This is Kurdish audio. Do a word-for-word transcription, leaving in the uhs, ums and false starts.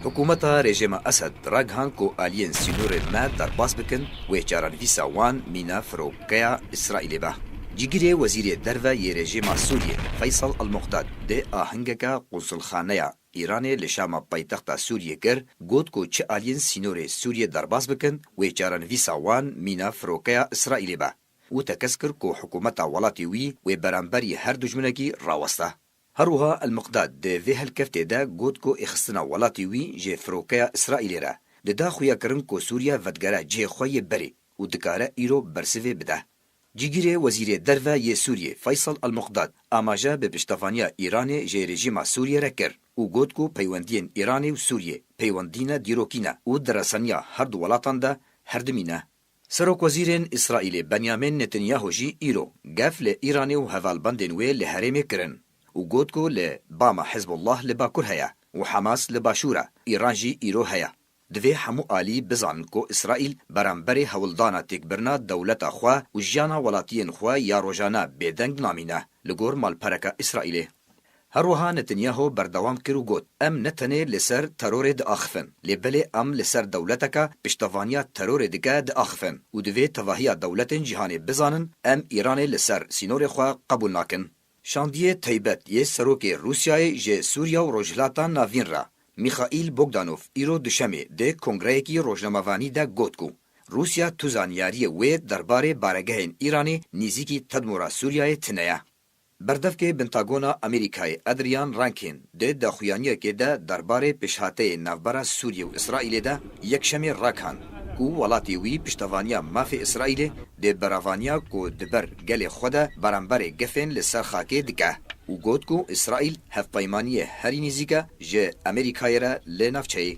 Hikûmeta rejîma Esed ragihand ku aliyên sînorên me derbas bikin, wê çarenivîsa wan mîna firokeya Îsraîlê be. Cîgirê Wezîrê Derve yê rejîma Sûriyê, Feysal El-Muqdad, di ahingeke qunsulxaneya Îranê li Şama paytexta Sûriyê kir, got ku çi aliyên sînorê Sûriyê derbas bikin, wê çarenivîsa wan mîna firokeya Îsraîlê be û tekez kir ku hikûmeta welatê wî wê beramberî her dijminekî raweste. Her wiha El-Miqdad di vê helkeftê de got ku êxistina welatê wî ji firokeya Îsraîlê re dida xuyakirin ku Sûriye vedigere cihê xwe yê berê û dikare îro bersivê bide. Cîgirê Wezîrê Derve yê Sûriyê Feysal El-Miqdad amaje bi piştevaniya Îranê ji rejîma Sûriyê re kir û got ku peywendiyên Îranê û Sûriyê peywendî ne dîrokî ne û di reseniya her du welatan de herdimî ne. Serokwezîrên Îsraîlê Benyamin Netanyahu jî îro gef li Îranê û hevalbendên wê li herêmê kirin û got ku li Bama Hizbullah li bakur heye û Hamas li başûr e, Îran jî îro heye. Divê hemû alî bizanin ku Îsraîl beramberê hewldana têkbirina dewleta xwe û jiyana welatiyên xwe ya rojane bêdeng namîne, li gor malpereke Îsraîlê. Her wiha Netanyahu berdewam kir û got, Em ne tenê li ser terorê diaxifin, lê belê em li ser dewleteke piştevaniya terorê dike diaxifin û divê tevahiya dewletên cîhanê bizanin, em Îranê li ser sînorê xwe qebûl nakin. Şandiyê taybet yê serokê Rûsyayê ji Sûriya û Rojhilata Navîn re, Mîxaîl Bogdanov, îro duşemê di kongreyekî rojnamevanî de got ku Rûsya tu zanyariyê wê derbarê baregehên Îranê nîzîkî Tedmora Sûriyayê tune ye. Berdevkê Pentagona Amerîkayê Adrian Rankin di daxuyaniyekê de derbarê pêşhateyê navbera Sûriyê û Îsraîlê de yekşemê ragihan ku welatê wî piştevaniya mafê Îsraîlê di beravaniya ku di ber gelê xwe de beramberê gefên li ser xakê dike û got ku Îsraîl hevpeymaniyê herî nîzîk e ji Amerîkayê re li navçeyê.